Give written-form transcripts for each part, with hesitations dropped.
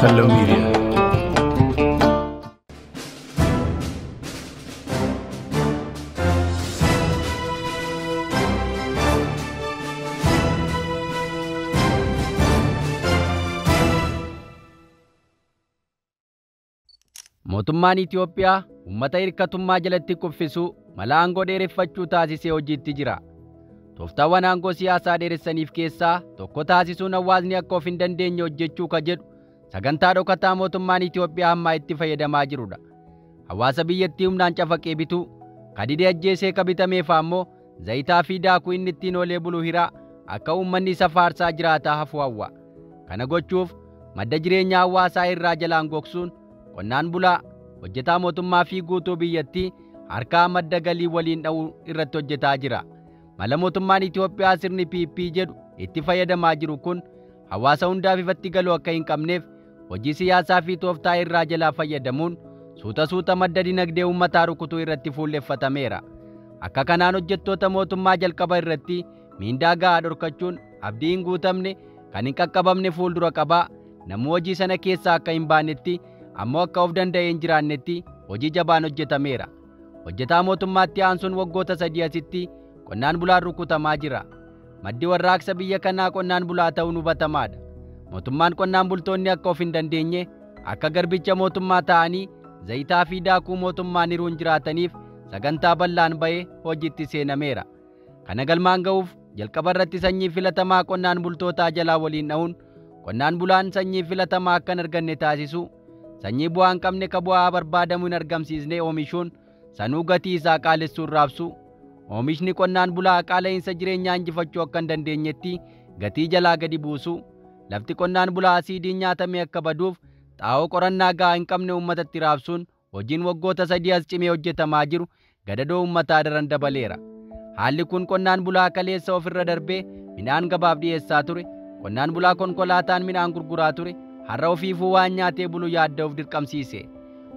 Hello Media. Mootummaan Itoophiyaa uummata hirkatummaa jalatti kuffisuu mala aangoo dheereffachuu taasisee hojiitti jira. Tooftaawwan aangoo siyaasaa dheeressaniif keessaa tokko taasisuun hawaasni akka of hin dandeenye hojjechuu ka jedhu sagantaa dhokataa mootummaan Itoophiyaa ammaa itti fayyadamaa jirudha. Hawaasa biyyattii humnaan cafaqee bituu, kadidee ajjeesee ka bitameef ammoo zayitaa fi daakuu inni ittiin oolee bulu hiraa akka uummanni isa faarsaa jiraataa hafu hawwa. Kana gochuuf madda jireenya hawaasaa irraa jalaan gogsuun qonnaan bulaa, hojjetaa mootummaa fi guutuu biyyattii harkaa madda galii waliin dha'uu irratti hojjetaa jira. Mala mootummaan Itoophiyaa sirni PP jedhu itti fayyadamaa jiru kun hawaasa hundaaf ifatti galuu akka hin qabneef hojii siyaasaa fi tooftaa irraa jalaa fayyadamuun suuta suuta madda dinagdee uummataa rukutuu irratti fuulleffatameera. Akka kanaan hojjettoota mootummaa jalqaba irratti miindaa gahaa dhorkachuun abdii hin guutamne kan hin qaqqabamne fuuldura qabaa namuu hojii sana keessaa akka hin baanetti ammoo akka of danda'ee hin jiraannetti hojii jabaan hojjetameera. Hojjetaa mootummaatti aansuun waggoota 3 asitti qonnaan bulaan rukutamaa jira. Maddi warraaqsa biyya kanaa qonnaan bulaa ta'uun hubatamaadha. Mootummaan qonnaan bultoonni akka of hin dandeenye akka garbicha mootummaa ta'anii zayitaa fi daakuu mootummaan hiruun jiraataniif sagantaa bal'aan ba'ee hojiitti seenameera. Kana galmaan ga'uuf jalqaba irratti sanyii filatamaa qonnaan bultootaa jalaa waliin dha'uun qonnaan bulaan sanyii filatamaa akka hin arganne taasisuu, sanyii bu'aa hin qabne ka bu'aa barbaadamu hin argamsiisne oomishuun sanuu gatii isaa qaalessuun raabsuu, oomishni qonnaan bulaa qaala'insa jireenyaa injifachuu akka hin dandeenyetti gatii jalaa gadi buusuu, lafti qonnaan bulaa asiidiin nyaatamee akka baduuf xaa'oo qorannaa gahaa hin qabne uummatatti raabsuun hojiin waggoota 3 as cimee hojjetamaa jiru gadadoo uummataa daran dabaleera. Haalli kun qonnaan bulaa kaleessa ofirra darbee midhaan gabaaf dhiyeessaa ture, qonnaan bulaa konkolaataan midhaan gurguraa ture, har'a ofiifuu waan nyaatee bulu yaadda'uuf dirqamsiise.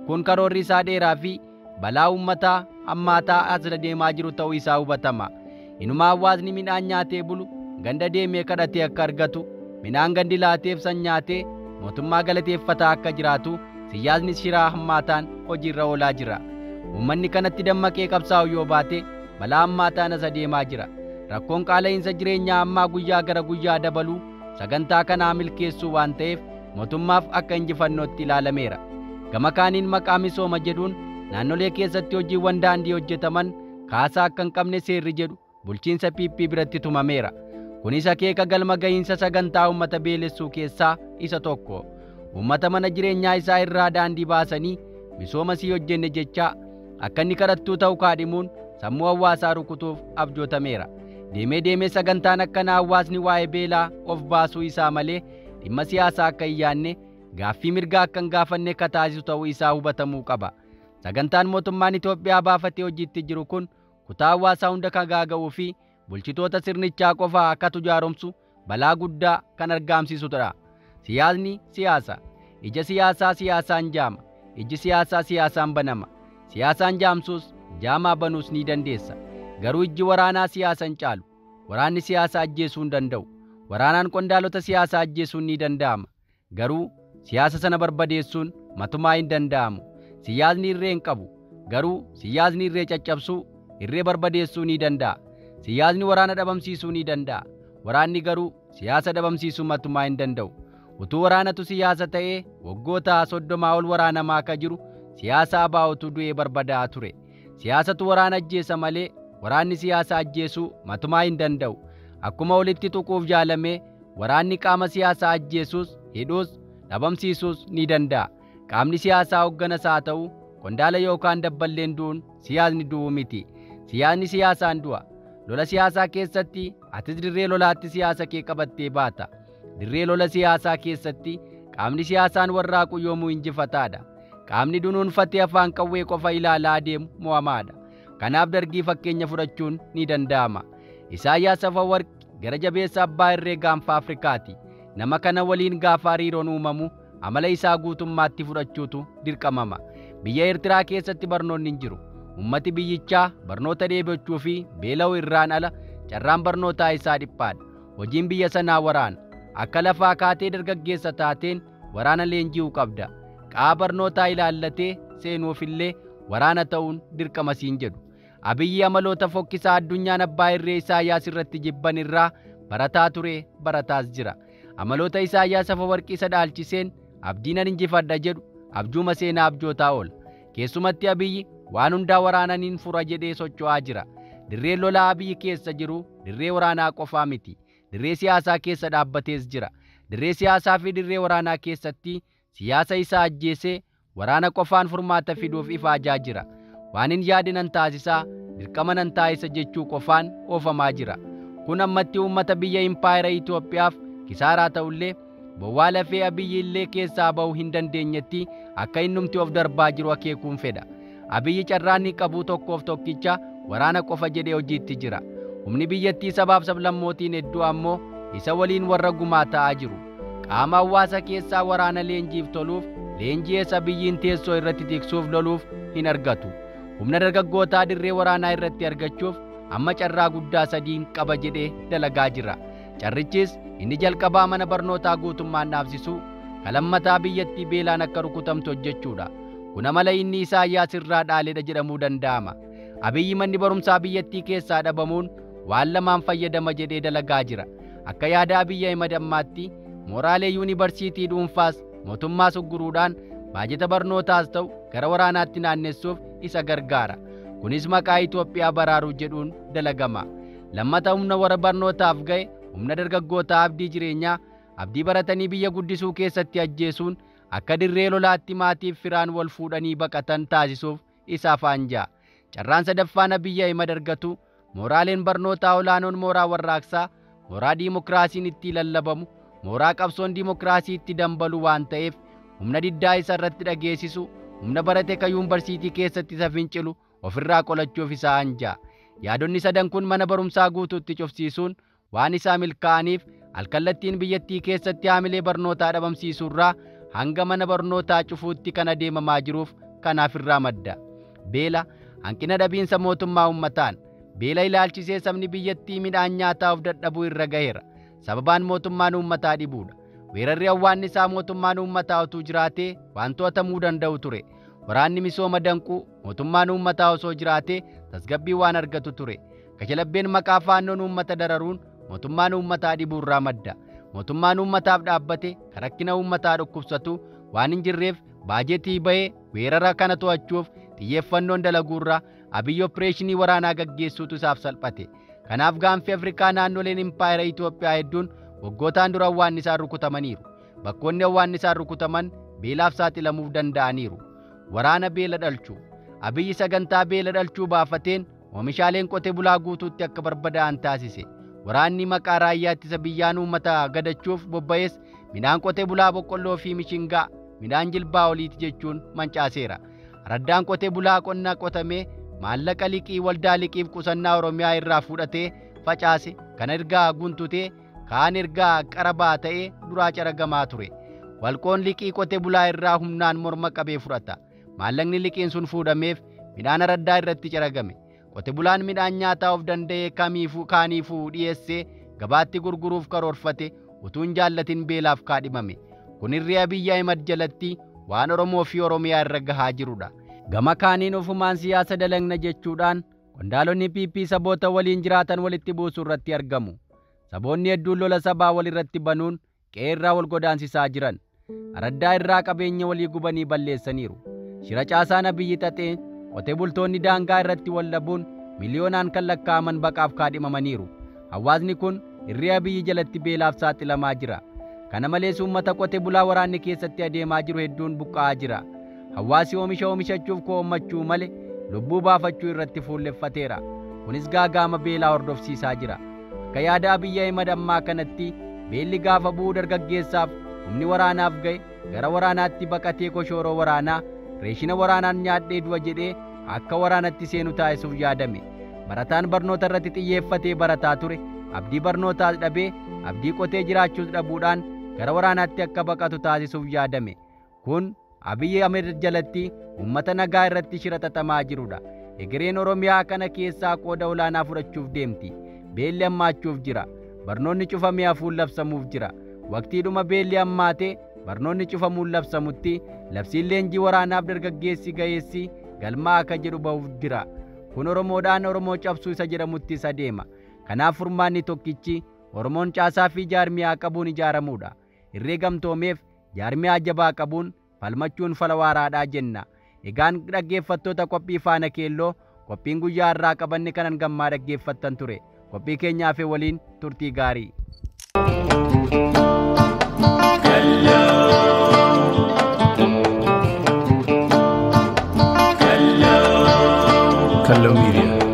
Kun karoorri isaa dheeraa fi balaa uummataa hammaataa as deemaa jiru ta'uu isaa hubatama. Inuma hawaasni midhaan nyaatee bulu ganda deemee kadhatee akka argatu, midhaan gandi laateef san nyaatee mootummaa galateeffataa akka jiraatu siyaasni shiraa hammaataan hojiirra oolaa jira. Uummanni kanatti dammaqee qabsaa'u yoo baate balaa hammaataan as deemaa jira. Rakkoon qaala'insa jireenyaa ammaa guyyaa gara guyyaa dabaluu sagantaa kanaa milkeessuu waan ta'eef mootummaaf akka injifannootti ilaalameera. Gama kaaniin maqaa misooma jedhuun naannolee keessatti hojiiwwan daandii hojjetaman kaasaa akka hin qabne seerri jedhu bulchiinsa PP biratti tumameera. Kunis akeeka galma gahiinsa sagantaa uummata beelessuu keessaa isa tokko. Uummata mana jireenyaa isaa irraa daandii baasanii misooma sii hojjenne jechaa akka inni kadhattuu ta'u kaadhimuun sammuu hawaasaa rukutuuf abjootameera. Deemee deemee sagantaan akkanaa hawaasni waa'ee beelaa of baasuu isaa malee dhimma siyaasaa akka hin yaadne gaaffii mirgaa akka hin gaafanne akka taasisu ta'uu isaa hubatamuu qaba. Sagantaan mootummaan Itoophiyaa baafatee hojiitti jiru kun kutaa hawaasaa hunda kan gaaga'uu fi bulchitoota sirnichaa qofaa akka tujaaromsu balaa guddaa kan argamsiisudha. Siyaasni siyaasa. Ija siyaasaa siyaasaan jaama. Iji siyaasaa siyaasaan banama. Siyaasaan jaamsuus jaamaa banuus ni dandeessa. Garuu ijji waraanaa siyaasa hin caalu. Waraanni siyaasa ajjeesuu hin danda'u. Waraanaan qondaalota siyaasaa ajjeesuun ni danda'ama. Garuu siyaasa sana barbadeessuun matumaa hin danda'amu. Siyaasni irree hin qabu. Garuu siyaasni irree caccabsuu, irree barbadeessuu ni danda'a. Siyaasni waraana dhabamsiisuu ni danda'a. Waraanni garuu siyaasa dhabamsiisuu matumaa hin danda'u. Utuu waraanatu siyaasa ta'ee waggoota 30 ol waraanamaa akka jiru siyaasa abaa'otu du'ee barbadaa'aa ture. Siyaasatu waraana ajjeesa malee waraanni siyaasa ajjeesuu matumaa hin danda'u. Akkuma olitti tuquuf yaalamee waraanni qaama siyaasaa ajjeesuus, hidhuus, dhabamsiisuus ni danda'a. Qaamni siyaasaa hoogganas haa ta'u qondaala yookaan dabballeen du'uun siyaasni du'uu miti. Siyaasni siyaasaan du'a. Lola siyaasaa keessatti atis dirree lolaatti siyaasa kee qabattee baata. Dirree lola siyaasaa keessatti qaamni siyaasaan warraaqu yoomuu injifataadha. Qaamni dunuunfatee afaan qawwee qofa ilaalaa adeemu mo'amaadha. Kanaaf dargii fakkeenya fudhachuun ni danda'ama. Isaayyaas Afawarqi gara jabeessa abbaa irree gaanfa Afrikaati. Nama kana waliin gaafa hariiroon uumamu amala isaa guutummaatti fudhachuutu dirqamama. Biyya Eertiraa keessatti barnoonni hin jiru. Uummati biyyichaa barnoota dheebochuu fi beela'uu irraan ala carraan barnootaa isaa dhiphaadha. Hojiin biyya sanaa waraana. Akka lafaa kaatee dargaggeessa taateen waraana leenji'uu qabda. Qaama barnootaa ilaallatee seenuufillee waraana ta'uun dirqama siin jedhu. Abiyyi amaloota fokkisaa addunyaan abbaa irree Isaayyaas irratti jibban irraa barataa ture, barataas jira. Amaloota Isaayyaas Afawarqii isa dhaalchiseen abdiinan injifadha jedhu abjuuma seenaa abjootaa oola. Keessumatti Abiyyi waan hundaa waraananiin fura jedhee socho'aa jira. Dirreen lolaa Abiyyi keessa jiru dirree waraanaa qofaa miti. Dirree siyaasaa keessa dhaabbatees jira. Dirree siyaasaa fi dirree waraanaa keessatti siyaasa isaa ajjeesee waraana qofaan furmaata fiduuf ifaajaa jira. Waan hin yaadinan taasisaa, dirqama nan taasisa jechuu qofaan oofamaa jira. Kun ammatti uummata biyya impaayera Itoophiyaaf kisaaraa ta'ullee bowwaa lafee Abiyyi illee keessaa ba'uu hin dandeenyetti akka innumti of darbaa jiru akeekuun fedha. Abiyyi carraan inni qabu tokkoof tokkicha waraana qofa jedhee hojiitti jira. Humni biyyattii sabaaf sablammootiin hedduu ammoo isa waliin warra gumaa ta'aa jiru. Qaama hawaasa keessaa waraana leenjiif toluuf leenji'ees Abiyyiin teessoo irratti tiksuuf loluuf hin argatu. Humna dargaggootaa dirree waraanaa irratti argachuuf amma carraa guddaa sadiin qaba jedhee dalagaa jira. Carrichis inni jalqabaa mana barnootaa guutummaan dhaabsisuu, kalammataa biyyattii beelaan akka rukutamtu hojjechuudha. Kun amala inni Isaayyaas irraa dhaaledha jedhamuu danda'ama. Abiyyi manni barumsaa biyyattii keessaa dhabamuun waan lamaan fayyadama jedhee dalagaa jira. Akka yaada Abiyyi Ahimad ammaatti mooraalee yuunivarsiitii dhuunfaas mootummaas ugguruudhaan baajeta barnootaas ta'u gara waraanaatti naannessuuf isa gargaara. Kunis maqaa Itoophiyaa baraaruu jedhuun dalagama. Lammata humna warra barnootaaf ga'e humna dargaggootaa abdii jireenyaa abdii baratanii biyya guddisuu keessatti ajjeesuun akka dirree lolaatti maatiif firaan wal fuudhanii baqatan taasisuuf isaaf anja'a. Carraan sadaffaan Abiyyi Ahimad argatu mooraaleen barnootaa olaanoon mooraa warraaqsaa, mooraa diimokiraasiin itti lallabamu, mooraa qabsoon diimokiraasii itti dambalu waan ta'eef humna diddaa isa irratti dhageessisu, humna barate kan yuunivarsiitii keessatti isa fincilu ofirraa qolachuuf isaa anja'a. Yaadonni sadan kun mana barumsaa guutuutti cufsiisuun waan isaa milkaa'aniif alkallattiin biyyattii keessatti haamilee barnootaa dhabamsiisuurraa hanga mana barnootaa cufuutti kan adeemamaa jiruuf kanaaf irraa madda. Beela hanqina dhabiinsa mootummaa uummataan beela ilaalchisee sabni biyyattii midhaan nyaataa of dadhabuu irra gaheera. Sababaan mootummaan uummataa dhibuudha. Weerarri hawwaannisaa mootummaan uummataa utuu jiraatee waan to'atamuu danda'u ture. Waraanni misooma danquu mootummaan uummataa osoo jiraatee tasgabbii waan argatu ture. Kashalabbeen maqaa faannoon uummata dararuun mootummaan uummataa dhibuurraa madda. Mootummaan uummataaf dhaabbate kan rakkina uummataa dhukkubsatu waan hin jirreef baajetii bahee weerara kana to'achuuf xiyyeeffannoon dalaguurraa Abiyyi opereeshinii waraanaa gaggeessuutu isaaf salphate. Kanaaf gaanfi Afrikaa naannoleen impaayera Itoophiyaa hedduun waggootaan dura hawwaannisaan rukutamaniiru. Bakkoonni hawwaannisaan rukutaman beelaaf saaxilamuuf danda'aniiru. Waraana beela dhalchuu. Abiyyi sagantaa beela dhalchuu baafateen oomishaaleen qote bulaa guutuutti akka barbadaa'an taasise. Waraanni maqaa raayyaa ittisa biyyaan uummata gadachuuf bobba'es midhaan qote bulaa boqqolloo fi mishingaa midhaan jilbaa oliiti jechuun mancaaseera. Raddaan qote bulaa qonna qotamee maallaqa liqii waldaa liqiif qusannaa Oromiyaa irraa fudhatee facaase kan ergaa guntutee kaan ergaa qarabaa ta'ee duraa caragamaa ture. Walqoon liqii qote bulaa irraa humnaan morma qabee fudhata. Maallaqni liqiin sun fuudhameef midhaan araddaa irratti caragame. Qote bulaan midhaan nyaataa of danda'ee kamiifuu kaaniifuu dhiyeessee gabaatti gurguruuf karoorfate utuu hin jaallatin beelaaf kaadhimame. Kun irree Abiyyi Ahimad jalatti waan Oromoo fi Oromiyaa irra gahaa jirudha. Gama kaaniin ofumaan siyaasa dalagna jechuudhaan qondaalonni PP saboota waliin jiraatan walitti buusuu irratti argamu. Saboonni hedduun lola sabaa wal irratti banuun qe'ee irraa wal godaansisaa jiran. Araddaa irraa qabeenya walii gubanii balleessaniiru. Shira caasaan Abiyyi xaxee qote bultoonni daangaa irratti wal dhabuun miliyoonaan kan lakkaa'aman baqaaf kaadhimamaniiru. Hawaasni kun irree Abiyyi jalatti beelaaf saaxilamaa jira. Kana malees uummata qote bulaa waraanni keessatti adeemaa jiru hedduun buqqa'aa jira. Hawaasi oomisha oomishachuuf koommachuu malee lubbuu baafachuu irratti fuulleffateera. Kunis gaagaama beelaa hordofsiisaa jira. Akka yaada Abiyyi Ahimad ammaa kanatti beelli gaafa bu'uu dargaggeessaaf humni waraanaaf ga'e gara waraanaatti baqatee koshooroo waraanaa reeshina waraanaan nyaadhee du'a jedhee akka waraanatti seenu taasisuuf yaadame. Barataan barnoota irratti xiyyeeffatee barataa ture abdii barnootaas dhabee abdii qotee jiraachuus dhabuudhaan gara waraanaatti akka baqatu taasisuuf yaadame. Kun Abiyyi Ahimad jalatti uummata nagaa irratti shira xaxamaa jirudha. Egereen Oromiyaa kana keessaa qooda olaanaa fudhachuuf deemti. Beelli hammaachuuf jira. Barnoonni cufamee hafuun labsamuuf jira. Waqtiidhuma beelli hammaatee barnoonni cufamuun labsamutti labsiin leenjii waraanaaf dargaggeessi ga'eessi galmaa akka jedhu bahuuf jira. Kun Oromoodhaan Oromoo cabsuu isa jedhamutti isa deema. Kanaaf furmaanni tokkichi Oromoon caasaa fi jaarmiyaa qabuun ijaaramuudha. Irree gamtoomeef jaarmiyaa jabaa qabuun falmachuun fala waaraadhaa jenna. Egaan dhaggeeffattoota qophii Faana Keelloo, qophiin guyyaa irraa qabanne kanan gammaa dhaggeeffattan ture. Qophii keenyaaf waliin turtii gaarii. Kallo Media.